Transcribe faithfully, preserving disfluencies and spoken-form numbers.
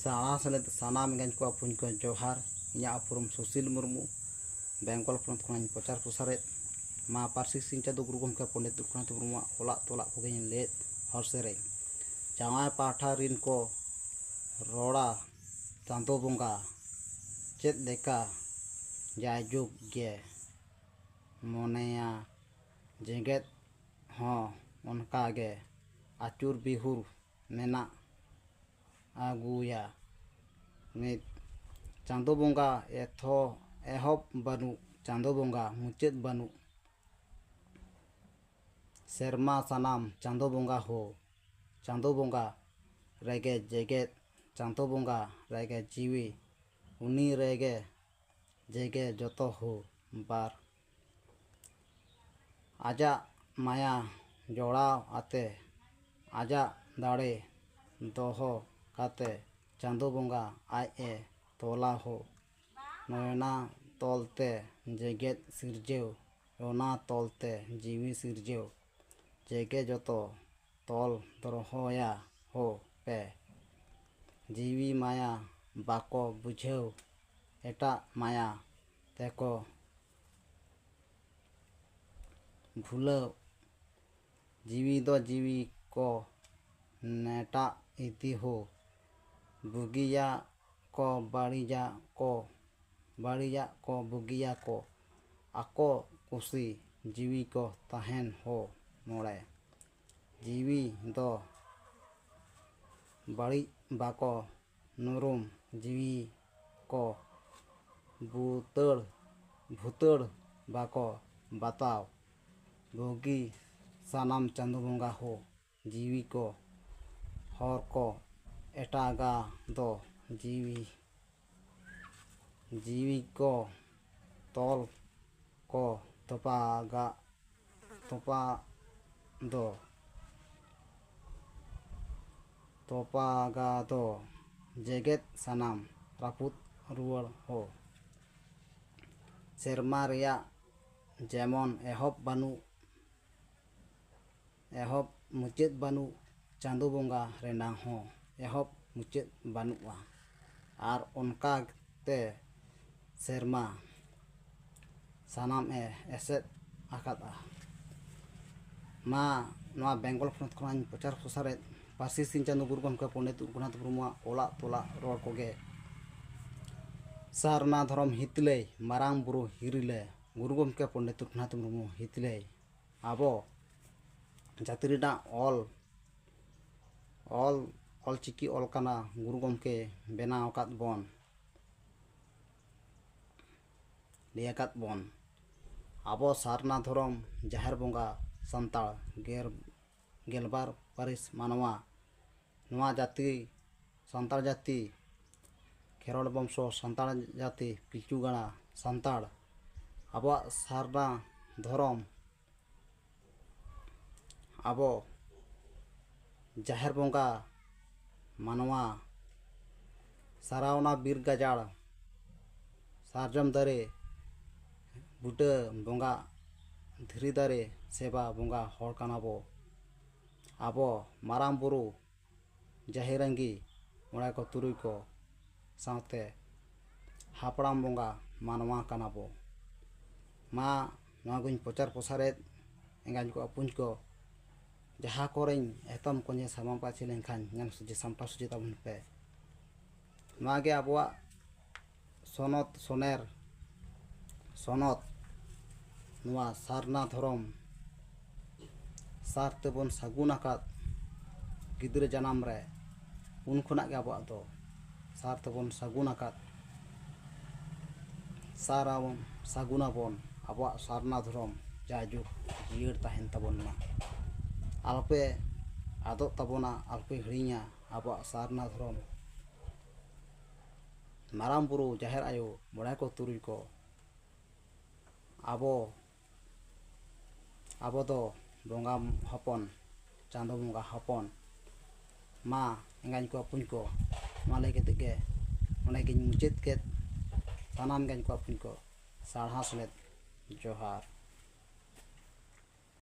ᱫᱟᱬᱟ ᱥᱮᱞᱮᱫ ᱥᱟᱱᱟᱢ ᱮᱸᱜᱟᱧ ᱠᱚ ᱟᱹᱯᱩᱧ ᱠᱚ ᱡᱚᱦᱟᱨ᱾ ᱤᱧᱟᱹᱜ ᱩᱯᱨᱩᱢ ᱥᱩᱥᱤᱞ ᱢᱩᱨᱢᱩ, ᱵᱮᱝᱜᱚᱞ ᱯᱚᱱᱚᱛ ᱠᱷᱚᱱᱤᱧ ᱯᱨᱚᱪᱟᱨ ᱯᱨᱚᱥᱟᱨᱮᱫ᱾ ᱢᱟ ᱯᱟᱹᱨᱥᱤ ᱥᱤᱧ ᱪᱟᱸᱫᱳ ᱜᱩᱨᱩ ᱜᱚᱢᱠᱮ ᱯᱚᱱᱰᱤᱛ ᱨᱚᱜᱷᱩᱱᱟᱛᱷ ᱢᱩᱨᱢᱩᱣᱟᱜ ᱚᱞᱟᱜ ᱛᱚᱞᱟᱜ ᱠᱚᱜᱮᱧ ᱞᱟᱹᱭᱮᱫ ᱦᱚᱨ ᱥᱮᱨᱮᱧ᱾ ᱡᱟᱶᱟᱭ ᱯᱟᱦᱴᱟ ᱨᱤᱱ ᱠᱚ ᱨᱚᱲᱟ ᱪᱟᱸᱫᱳ ᱵᱚᱸᱜᱟ ᱪᱮᱫ ᱞᱮᱠᱟ ᱡᱟᱭᱡᱩᱜᱽ ᱜᱮ ᱢᱚᱱᱮᱭᱟ, ᱡᱮᱜᱮᱛ ᱦᱚᱸ ᱚᱱᱠᱟ ᱜᱮ ᱟᱹᱪᱩᱨ ᱵᱤᱦᱩᱨ ᱢᱮᱱᱟᱜ ᱟᱹᱜᱩᱭᱟ᱾ ᱢᱤᱫ, ᱪᱟᱸᱫᱳ ᱵᱚᱸᱜᱟ ᱮᱛᱚ-, ᱮᱦᱚᱵ ᱵᱟᱹᱱᱩᱜ, ᱪᱟᱸᱫᱳ ᱵᱚᱸᱜᱟ ᱢᱩᱪᱟᱹᱫ ᱵᱟᱹᱱᱩᱜ᱾ ᱥᱮᱨᱢᱟ ᱥᱟᱱᱟᱢ ᱪᱟᱸᱫᱳ ᱵᱚᱸᱜᱟ ᱦᱳ, ᱪᱟᱸᱫᱳ ᱵᱚᱸᱜᱟ ᱨᱮᱜᱮ ᱡᱮᱜᱮᱛ, ᱪᱟᱸᱫᱳ ᱵᱚᱸᱜᱟ ᱨᱮᱜᱮ ᱡᱤᱣᱤ, ᱩᱱᱤ ᱨᱮᱜᱮ ᱡᱮᱜᱮ ᱡᱚᱛᱚ ᱦᱳ᱾ ᱵᱟᱨ, ᱟᱡᱟᱜ ᱢᱟᱭᱟ ᱡᱚᱲᱟᱣ ᱟᱛᱮ, ᱟᱡᱟᱜ ᱫᱟᱲᱮ ᱫᱚᱦᱚ ᱠᱟᱛᱮ, ᱪᱟᱸᱫᱳ ᱵᱚᱸᱜᱟ ᱟᱡ ᱮ ᱛᱚᱞᱟ ᱦᱳ᱾ ᱱᱚᱭᱱᱟ ᱛᱚᱞ ᱛᱮ ᱡᱮᱜᱮᱛ ᱥᱤᱨᱡᱟᱹᱣ, ᱚᱱᱟ ᱛᱚᱞ ᱛᱮ ᱡᱤᱣᱤ ᱥᱤᱨᱡᱟᱹᱣ, ᱡᱮᱜᱮ ᱡᱚᱛᱚ ᱛᱚᱞ ᱫᱚᱨᱦᱚᱭᱟ ᱦᱳ ᱯᱮ᱾ ᱡᱤᱣᱤ ᱢᱟᱭᱟ ᱵᱟᱠᱚ ᱵᱩᱡᱷᱟᱹᱣ, ᱮᱴᱟᱜ ᱢᱟᱭᱟ ᱛᱮᱠᱚ ᱵᱷᱩᱞᱟᱹᱣ᱾ ᱡᱤᱣᱤ ᱫᱚ ᱡᱤᱣᱤ ᱠᱚ ᱱᱮᱴᱟᱜ ᱤᱫᱤ ᱦᱳ᱾ ᱵᱩᱜᱤᱭᱟᱜ ᱠᱚ ᱵᱟᱹᱲᱤᱡᱟᱜ ᱠᱚ, ᱵᱟᱹᱲᱤᱡᱟᱜ ᱠᱚ ᱵᱩᱜᱤᱭᱟ ᱠᱚ᱾ ᱟᱠᱚ ᱠᱩᱥᱤ ᱡᱤᱣᱤ ᱠᱚ ᱛᱟᱦᱮᱱ ᱦᱳ᱾ ᱢᱚᱬᱮ, ᱡᱤᱣᱤ ᱫᱚ ᱵᱟᱹᱲᱤᱡ ᱵᱟᱠᱚ ᱱᱩᱨᱩᱢ, ᱡᱤᱣᱤ ᱠᱚ ᱵᱩᱛᱟᱹᱲ, ᱵᱷᱩᱛᱟᱹᱲ ᱵᱟᱠᱚ ᱵᱟᱛᱟᱣ᱾ ᱵᱩᱜᱤ ᱥᱟᱱᱟᱢ ᱪᱟᱸᱫᱳ ᱵᱚᱸᱜᱟ ᱦᱳ᱾ ᱡᱤᱣᱤ ᱠᱚ ᱦᱚᱨ ᱠᱚ ᱮᱴᱟᱜᱟ ᱫᱚ, ᱡᱤᱣᱤ, ᱡᱤᱣᱤ ᱠᱚ ᱛᱚᱞ ᱠᱚ ᱛᱚᱯᱟᱜᱟ, ᱛᱚᱯᱟ ᱫᱚ, ᱛᱚᱯᱟᱜᱟ ᱫᱚ ᱡᱮᱜᱮᱛ ᱥᱟᱱᱟᱢ ᱨᱟᱹᱯᱩᱫ ᱨᱩᱣᱟᱹᱲ ᱦᱳ᱾ ᱥᱮᱨᱢᱟ ᱨᱮᱭᱟᱜ ᱡᱮᱢᱚᱱ ᱮᱦᱚᱵ ᱵᱟᱹᱱᱩᱜ, ᱮᱦᱚᱵ ᱢᱩᱪᱟᱹᱫ ᱵᱟᱹᱱᱩᱜ, ᱪᱟᱸᱫᱳ ᱵᱚᱸᱜᱟ ᱨᱮᱱᱟᱜ ᱦᱚᱸ ᱮᱦᱚᱵ ᱢᱩᱪᱟᱹᱫ ᱵᱟᱹᱱᱩᱜᱼᱟ᱾ ᱟᱨ ᱚᱱᱠᱟ ᱛᱮ ᱥᱮᱨᱢᱟ ᱥᱟᱱᱟᱢ ᱮ ᱮᱥᱮᱫ ᱟᱠᱟᱫᱼᱟ᱾ ᱢᱟ ᱱᱚᱣᱟ ᱵᱮᱝᱜᱚᱞ ᱯᱚᱱᱚᱛ ᱠᱷᱚᱱᱟᱜ ᱤᱧ ᱯᱨᱚᱪᱟᱨ ᱯᱨᱚᱥᱟᱨᱮᱫ ᱯᱟᱹᱨᱥᱤ ᱥᱤᱧ ᱪᱟᱸᱫᱳ ᱜᱩᱨᱩ ᱜᱚᱢᱠᱮ ᱯᱚᱱᱰᱤᱛ ᱨᱚᱜᱷᱩᱱᱟᱛᱷ ᱢᱩᱨᱢᱩᱣᱟᱜ ᱚᱞᱟᱜ ᱛᱚᱞᱟᱜ ᱨᱚᱲ ᱠᱚᱜᱮ᱾ ᱥᱟᱨᱱᱟ ᱫᱷᱚᱨᱚᱢ ᱦᱤᱛᱞᱟᱹᱭ, ᱢᱟᱨᱟᱝ ᱵᱩᱨᱩ ᱦᱤᱨᱤᱞᱟᱹ, ᱜᱩᱨᱩ ᱜᱚᱢᱠᱮ ᱯᱚᱱᱰᱤᱛ ᱨᱚᱜᱷᱩᱱᱟᱛᱷ ᱢᱩᱨᱢᱩ ᱦᱤᱛᱞᱟᱹᱭ᱾ ᱟᱵᱚ ᱡᱟᱹᱛᱤ ᱨᱮᱱᱟᱜ ᱚᱞ, ᱚᱞ, ᱚᱞᱪᱤᱠᱤ ᱚᱞ ᱠᱟᱱᱟ, ᱜᱩᱨᱩ ᱜᱚᱢᱠᱮ ᱵᱮᱱᱟᱣ ᱟᱠᱟᱫ ᱵᱚᱱ, ᱞᱟᱹᱭ ᱟᱠᱟᱫ ᱵᱚᱱ᱾ ᱟᱵᱚ ᱥᱟᱨᱱᱟ ᱫᱷᱚᱨᱚᱢ ᱡᱟᱦᱮᱨ ᱵᱚᱸᱜᱟ ᱥᱟᱱᱛᱟᱲ ᱜᱮᱨ-, ᱜᱮᱞᱵᱟᱨ ᱯᱟᱹᱨᱤᱥ ᱢᱟᱱᱣᱟ, ᱱᱚᱣᱟ ᱡᱟᱹᱛᱤ, ᱥᱟᱱᱛᱟᱲ ᱡᱟᱹᱛᱤ, ᱠᱷᱮᱨᱣᱟᱲ ᱵᱚᱝᱥᱚ ᱥᱟᱱᱛᱟᱲ ᱡᱟᱹᱛᱤ, ᱯᱤᱞᱪᱩ ᱜᱟᱲᱟ ᱥᱟᱱᱛᱟᱲ, ᱟᱵᱚᱣᱟᱜ ᱥᱟᱨᱱᱟ ᱫᱷᱚᱨᱚᱢ, ᱟᱵᱚ ᱡᱟᱦᱮᱨ ᱵᱚᱸᱜᱟ ᱢᱟᱱᱣᱟ, ᱥᱟᱨᱟᱣᱱᱟ ᱵᱤᱨ ᱜᱟᱡᱟᱲ, ᱥᱟᱨᱡᱚᱢ ᱫᱟᱨᱮ ᱵᱩᱴᱟᱹ ᱵᱚᱸᱜᱟ, ᱫᱷᱤᱨᱤ ᱫᱟᱨᱮ ᱥᱮᱵᱟ ᱵᱚᱸᱜᱟ ᱦᱚᱲ ᱠᱟᱱᱟ ᱵᱚ᱾ ᱟᱵᱚ ᱢᱟᱨᱟᱝ ᱵᱩᱨᱩ, ᱡᱟᱦᱮᱨ ᱟᱺᱜᱤ, ᱢᱚᱬᱮ ᱠᱚ ᱛᱩᱨᱩᱭ ᱠᱚ ᱥᱟᱶᱛᱮ ᱦᱟᱯᱲᱟᱢ ᱵᱚᱸᱜᱟ ᱢᱟᱱᱣᱟ ᱠᱟᱱᱟ ᱵᱚ᱾ ᱢᱟ ᱱᱚᱣᱟ ᱠᱚᱧ ᱯᱨᱚᱪᱟᱨ ᱯᱨᱚᱥᱟᱨᱮᱫ ᱮᱸᱜᱟᱧ ᱠᱚ ᱟᱹᱯᱩᱧ ᱠᱚ, ᱡᱟᱦᱟᱸ ᱠᱚᱨᱮᱧ ᱮᱛᱚᱢ ᱠᱚᱧᱮ ᱥᱟᱢᱟᱝ ᱯᱟᱹᱪᱷᱤ ᱞᱮᱱᱠᱷᱟᱱ ᱧᱮᱞ ᱥᱚᱡᱷᱮ ᱥᱟᱢᱴᱟᱣ ᱥᱚᱡᱷᱮ ᱛᱟᱵᱚᱱ ᱯᱮ᱾ ᱱᱚᱣᱟ ᱜᱮ ᱟᱵᱚᱣᱟᱜ ᱥᱚᱱᱚᱛ ᱥᱚᱱᱮᱨ ᱥᱚᱱᱚᱛ, ᱱᱚᱣᱟ ᱥᱟᱨᱱᱟ ᱫᱷᱚᱨᱚᱢ ᱥᱟᱨ ᱛᱮᱵᱚᱱ ᱥᱟᱹᱜᱩᱱ ᱟᱠᱟᱫ ᱜᱤᱫᱽᱨᱟᱹ ᱡᱟᱱᱟᱢ ᱨᱮ, ᱩᱱ ᱠᱷᱚᱱᱟᱜ ᱜᱮ ᱟᱵᱚᱣᱟᱜ ᱫᱚ ᱥᱟᱨ ᱛᱮᱵᱚᱱ ᱥᱟᱹᱜᱩᱱ ᱟᱠᱟᱫ, ᱥᱟᱨ ᱟᱵᱚᱱ ᱥᱟᱹᱜᱩᱱ ᱟᱵᱚᱱ, ᱟᱵᱚᱣᱟᱜ ᱥᱟᱨᱱᱟ ᱫᱷᱚᱨᱚᱢ ᱡᱟᱭᱡᱩᱜᱽ ᱡᱤᱭᱟᱹᱲ ᱛᱟᱦᱮᱱ ᱛᱟᱵᱚᱱ ᱢᱟ᱾ ᱟᱞᱚᱯᱮ ᱟᱫᱚᱜ ᱛᱟᱵᱚᱱᱟ, ᱟᱞᱚᱯᱮ ᱦᱤᱲᱤᱧᱟ ᱟᱵᱚᱣᱟᱜ ᱥᱟᱨᱱᱟ ᱫᱷᱚᱨᱚᱢ᱾ ᱢᱟᱨᱟᱝ ᱵᱩᱨᱩ, ᱡᱟᱦᱮᱨ ᱟᱭᱳ, ᱢᱚᱬᱮ ᱠᱚ ᱛᱩᱨᱩᱭ ᱠᱚ, ᱟᱵᱚ, ᱟᱵᱚ ᱫᱚ ᱵᱚᱸᱜᱟ ᱦᱚᱯᱚᱱ, ᱪᱟᱸᱫᱚ ᱵᱚᱸᱜᱟ ᱦᱚᱯᱚᱱ᱾ ᱢᱟ ᱮᱸᱜᱟᱧ ᱠᱚ ᱟᱹᱯᱩᱧ ᱠᱚ, ᱱᱚᱣᱟ ᱞᱟᱹᱭ ᱠᱟᱛᱮ ᱜᱮ ᱱᱚᱰᱮ ᱜᱤᱧ ᱢᱩᱪᱟᱹᱫ ᱠᱮᱫ᱾ ᱥᱟᱱᱟᱢ ᱮᱸᱜᱟᱧ ᱠᱚ ᱟᱹᱯᱩᱧ ᱠᱚ, ᱥᱟᱨᱦᱟᱣ ᱥᱚᱢᱮᱛ ᱡᱚᱦᱟᱨ᱾